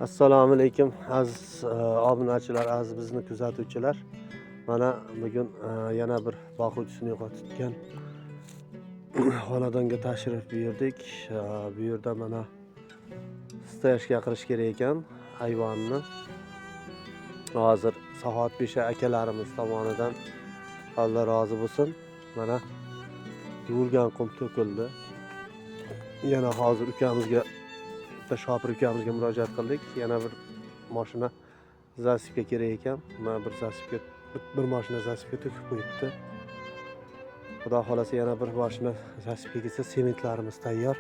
Assalomu alaykum, aziz obunachilar, aziz bizni kuzatuvchilar. Mana bugun yana bir boquvchisini yo'qotgan xonadonga tashrif buyurdik. Bu yerda mana стояшка qilish kerak ekan ayvonni. Hozir saxovatpesha akalarimiz tomonidan, Alloh rozi bo'lsin. Mana yuvilgan qum to'kildi. Yana hozir ukamizga, bitta shopir ukamizga murojaat qildik. Yana bir mashina засыпка kerak ekan. Mana bir засыпка, bir mashina засыпка to'kib qo'yibdi. Xudo xohlasa, yana bir mashina засыпка kelsa, sementlarimiz tayyor.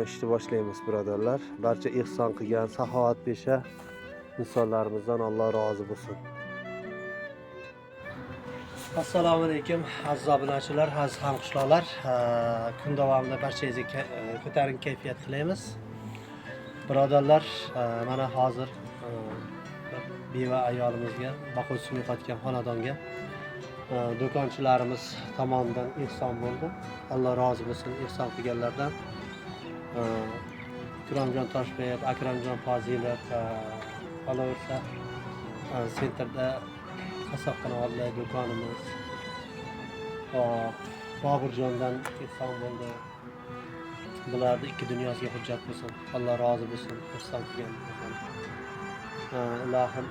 Ishni boshlaymiz, birodarlar. Barcha ehson qilgan saxovatpesha insonlarimizdan Alloh rozi bo'lsin. Assalomu alaykum, aziz obunachilar, aziz hamqishloqlar. Kun davomida barchangizga ko'tarinki kayfiyat tilaymiz. Birodarlar, mana hozir bir beva ayolimizga, boquvchisini yo'qotgan xonadonga do'konchilarimiz tomonidan ehson bo'ldi. Alloh rozi bo'lsin ehson qilganlardan. Ikromjon Toshbayev, Akramjon Fozilov, qolaversa, центр da qassobxona oldidagi do'konimiz. Hop, Boburjondan ehson bo'ldi. Bularni ikki dunyosiga hujjat bo'lsin. Alloh rozi bo'lsin ehson qilganlardan. Ilohim,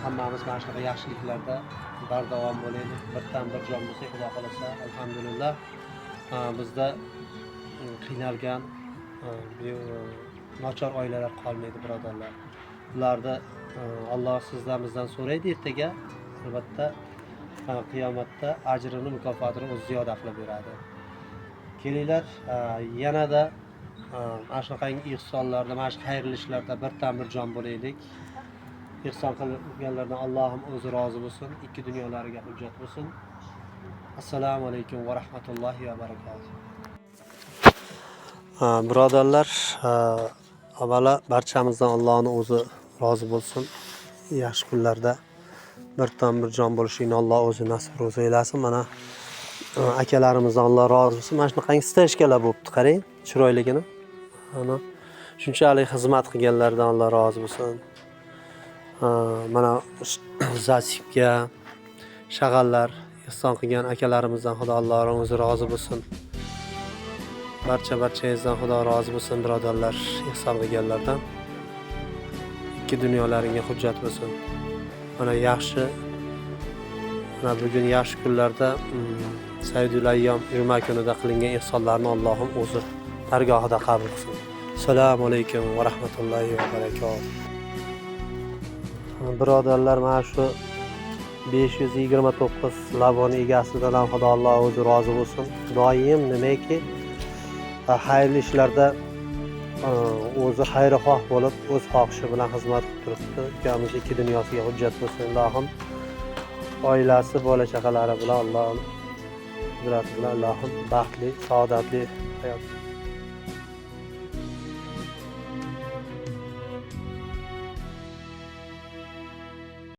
hammamiz mana shunaqa yaxshiliklarda bardavom bo'laylik. Bir tan bir jon bo'lsak, Xudo xohlasa, alhamdulillah. Bizda qiynalgan, nochor oilalar qolmaydi, birodarlar. Ularni Alloh sizdan, bizdan so'raydi ertaga. Albatta, qiyomatda ajrini, mukofotini o'zi ziyoda qilib beradi. Kelinglar, yanada mana shunaqangi ehsonlarda, mana shu xayrli ishlarda bir tan bir jon bo'laylik. Ehson qilganlardan Allohim o'zi rozi bo'lsin, ikki dunyolariga hujjat bo'lsin. Assalomu alaykum va rahmatullohi va barakatuh. Birodarlar, avvalo barchamizdan Allohni o'zi rozi bo'lsin. Yaxshi kunlarda bir tan bir jon bo'lishlikni Alloh o'zi nasib ro'zi eylasin. Mana akalarimizdan Alloh rozi bo'lsin. Mana shunaqangi стояшка lar bo'libdi, qarang, chiroyligini. Mana shunchalik xizmat qilganlardan Alloh rozi bo'lsin. Mana засыпка, shag'allar ehson qilgan akalarimizdan Xudo Alloh o'zi rozi bo'lsin. Barcha barchangizdan Xudo rozi bo'lsin, birodarlar, ehson qilganlardan. Ikki dunyolaringga hujjat bo'lsin. Mana yaxshi, mana bugun yaxshi kunlarda, Sayyidul ayyom juma kunida qilingan ehsonlarni Allohim o'zi dargohida qabul qilsin. Assalomu alaykum va rahmatullohi va barakatuh. Birodarlar, mana shu 529 lavon egasidan ham Xudo Alloh o'zi rozi bo'lsin. Doim nimaki xayrli ishlarda o'zi xayrixoh bo'lib, o'z xohishi bilan xizmat qilib turibdi. Ukamiz ikki dunyosiga hujjat bo'lsin, ilohim. Oilasi, bola chaqalari bilan Alloh qudrati bilan, ilohim, baxtli, saodatli hayot.